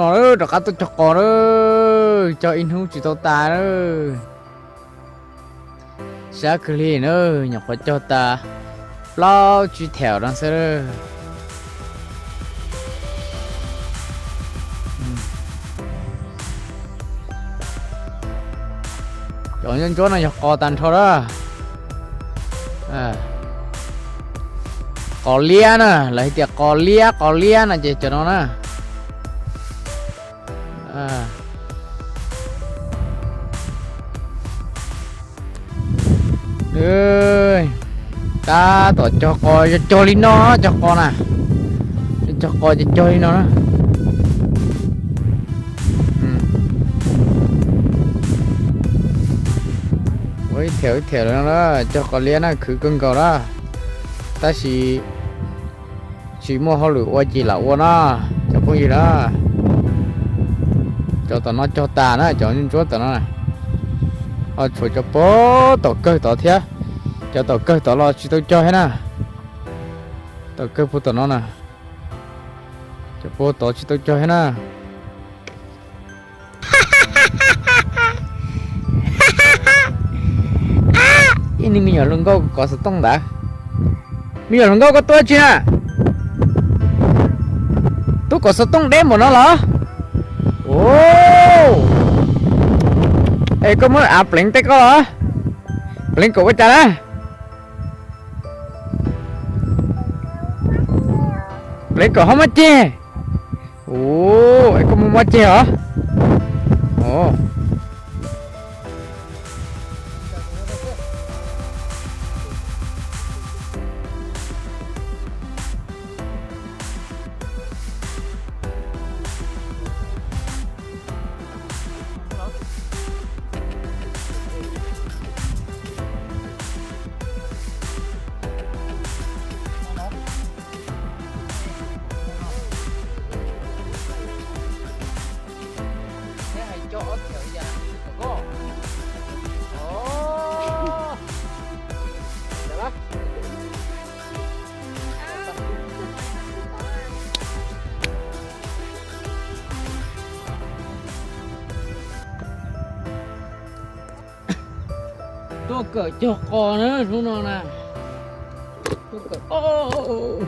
No lawm, rov qab tuaj cog qos lawm, cog ib hnub tsis tau tas lawm. Sab kawg li na, nyuam qhuav cog tas plaub tsib theem no xwb. Cov ntsuab ntsuab no yog qos tag nrho lawm. Qos liab na, lawv hais tias qos liab, qos liab no ces cov no na. Tab tom cog qos, cog li no, cog qos na. Cog qos ces cog li no na. Ua ib thiam ib thiam lawm no, cog qos liab na, khwv kawg nkaus na. Tab sis tsis muaj hauj lwm ua ces lam ua no, cov phooj ywg na. Cov tom no cog tas na, cov ntsuab tom no na. Ho tshuav cov puag tom kawg tod thiab. Cov tom kawg tod los tsis tau cog thiab na. Tom kawg puag tom no na. Cov puag tod tsis tau cog thiab na. Ib niag me nyuam hluas nkauj kov xov tooj ntawd. Me nyuam hluas nkauj, koj tuaj tsi na? Tub kov xov tooj deb npaum no los? Es koj muab av pleev tej koj los? Pleev kom ua cas na? Pleev kom ho mob ceg. Ua, es koj muab mob ceg os. Tuaj kawm cog qos na hnub no na. Tuaj kawm.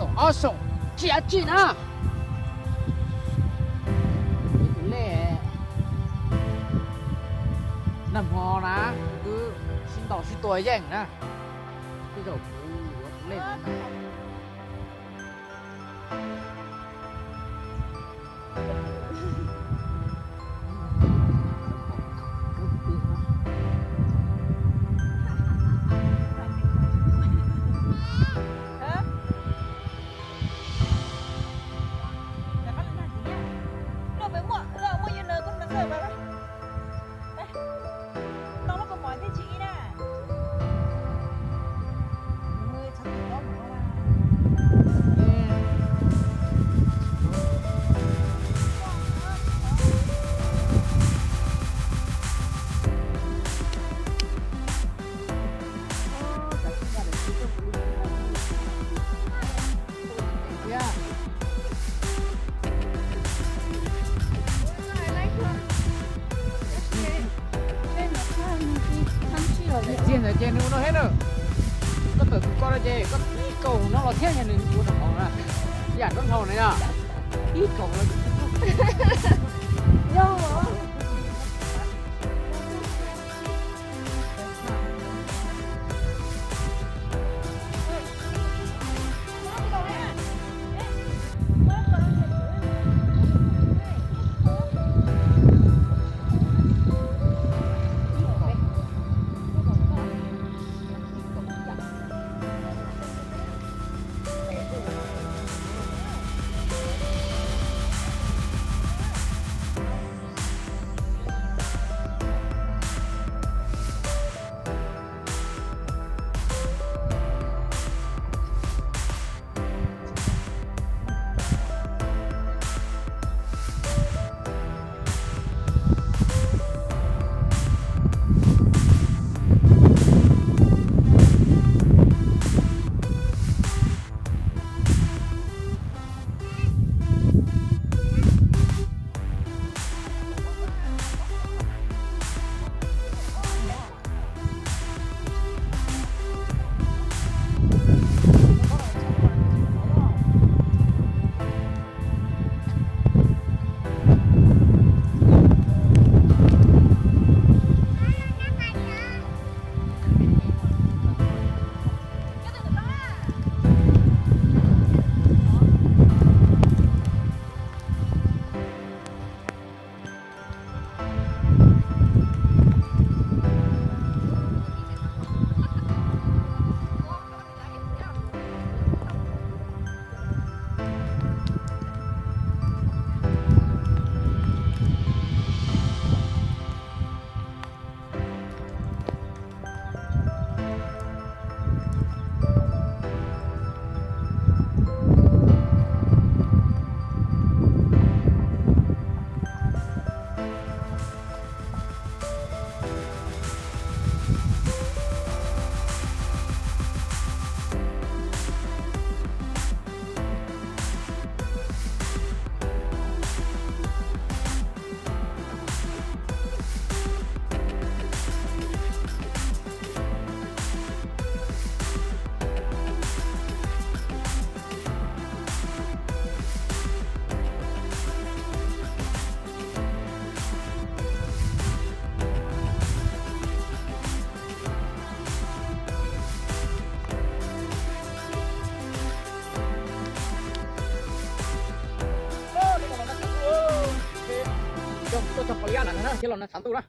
Xoom ob xoom tsia tsi na. Tus lej nag hmo na, kuv twb sib ntaus sib tua yeej na. Tej zaum kuv yuav tus lej no. Txiag ntawd ces nws ua no thiab na. Koj tawm tus ko no ces koj ib kaus no los thiab, nws ua rau hauv na. Yam rab hlau na yog ib kaus los. Yog. Tuaj txog qhov liab na, thiab los nag tshav ntuj na.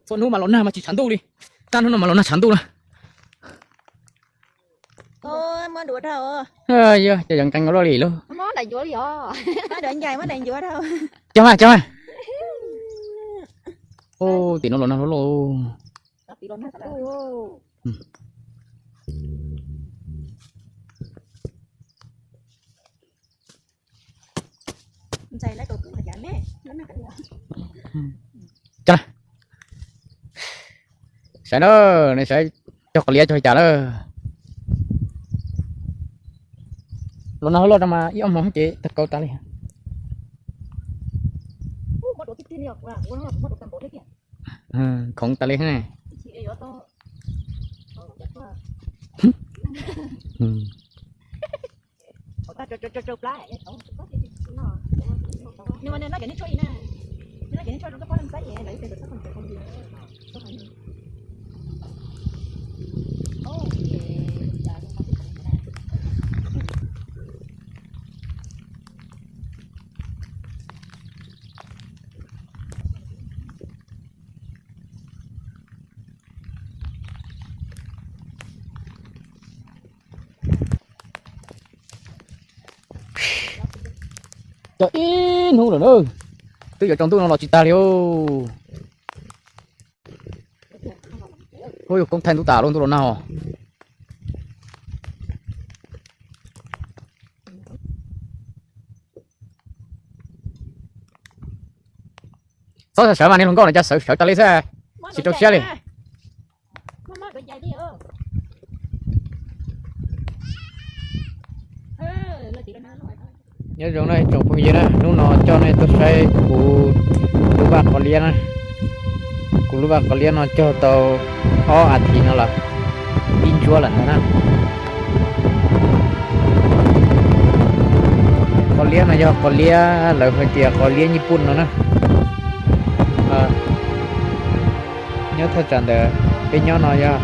Txhua hnub mas los nag mas tsis tshav ntuj li. Tag hnub no mas los nag tshav ntuj na. Yog cov yov nqees ua luaj li lauj. Cog mas, cog mas. Tim no los nag loj loj. Saib na, nej saib cog qhov liab cog li cas lawm. Los nag loj loj no mas ib ob hmo ces tag kaus tas li. Khoov tas li. Cog ib hnub lawm na, twb yuav tsaus ntuj no los tsis tag li. Ub, yuav koob thaij ntuj tas lub ntuj los nag os. Txhob sawv mas, niag hluas nkauj no cas sawv sawv tas li xwb, tsis rau siab li. Nyob zoo na tsoom phooj ywg na, hnub no coj nej tuaj saib kuv lub vaj qos liab na. Kuv lub vaj qos liab no cog tau ob as thiv no lawm, ib ntsuab lawm ntag na. Qos liab no yog qos liab lawv hais tias qos liab Nyij Pooj no na. Nyob thaj tsam ntawm peb nyob no yog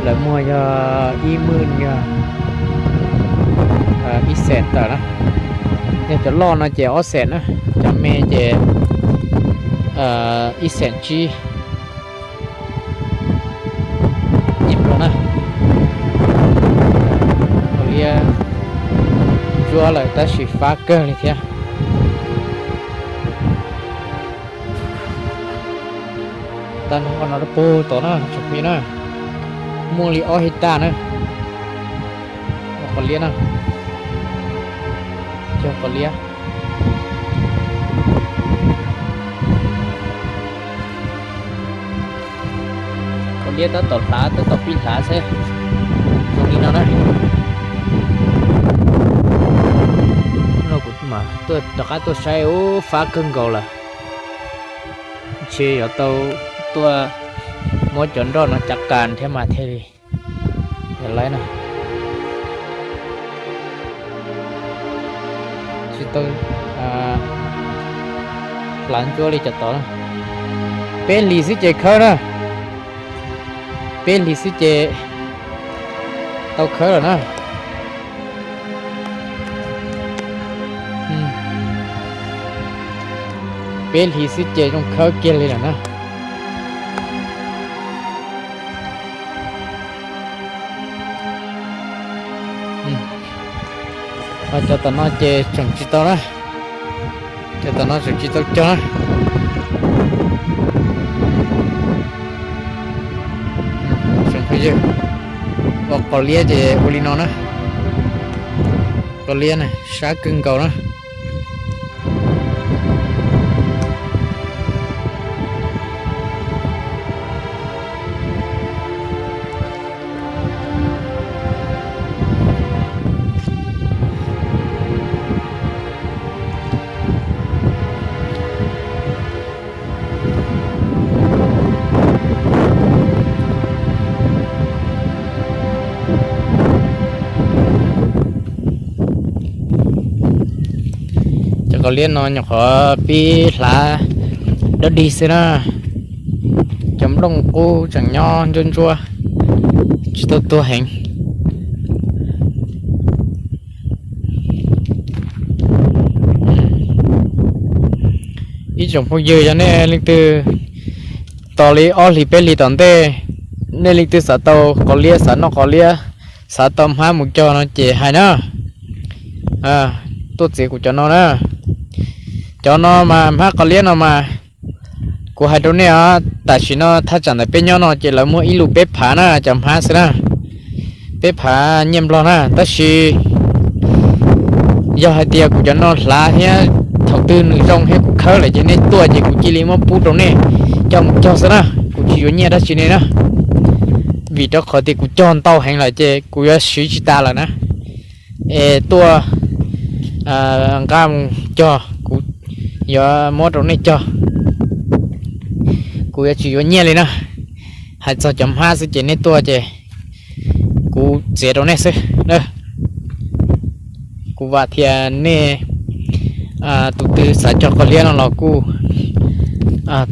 lawv muag yog ib mwj yog ib xees tawm na. Yog cov loj no ces ob xees na, cov me ces ib xees tsib. Nyiam npaum na, qos liab ntsuab lawm tab sis fab kawg li thiab. Tag nrho qhov no rau puag tod na tsoom phooj ywg na, muaj li ob his tag na. Qos liab na, cog qos liab. Qos liab tab tom hlav, tab tom pib hlav xwb. Zoo li no na. No kuv mam tuaj rov qab tuaj saib, ub, fab kawg nkaus lawm. Ntshe yuav tau tuaj muab cov nroj no cav qas thiab mas thiaj li yog laib na. Tsis tau hlav ntsuab li cov tod na. Peb hlis xwb ces khawb na. Peb hlis xwb ces tau khawb lawm na. Peb hlis xwb ces zoo khawb kiag li lawm na. Cov tom no ces tseem tsis tau na. Cov tom no tseem tsis tau cog na. Tsoom phooj ywg, ua qos liab ces ua li no na. Qos liab na, sab kawg nkaus na. Cov qos liab no nyuam qhuav pib hlav dawb dig xwb na. Cov nplooj qub tseem nyob ntsuab ntsuab, tsis tau tuag heev. Ib tsoom phooj ywg, yog nej leej twg tos li ob hlis peb hlis tom ntej, nej leej twg xav tau qos liab, xav noj qos liab, xav tau hmab mus cog no ces hais na, tuaj txiav kuv cov no na. Cov no mas hmab qos liab no mas, kuv hais rau nej os, tam sim no thaj tsam ntawm peb nyob no ces lawv muag ib lus peb phav na, cov hmab xwb na, peb phav nyiaj nplog na. Tab sis yog hais tias kuv cov no hlav thiab thaum twg nws zoo thiab kuv khawb lawm ces nej tuaj ces kuv cia li muab pub rau nej coj mus cog xwb na, kuv tsis yuav nyiaj dab tsi nej na. Vim rau qhov tias kuv cog ntau heev lawm ces kuv yuav siv tsis tas lawm na. Es tuaj nqa mus cog, kuv yuav muab rau nej cog, kuv yuav tsis yuav nyiaj li na. Hais txog cov hmab xwb ces nej tuaj ces kuv txiav rau nej xwb. Kuv vam tias nej tus twg xav cog qos liab no los kuj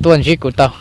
tuaj ntsib kuv tau.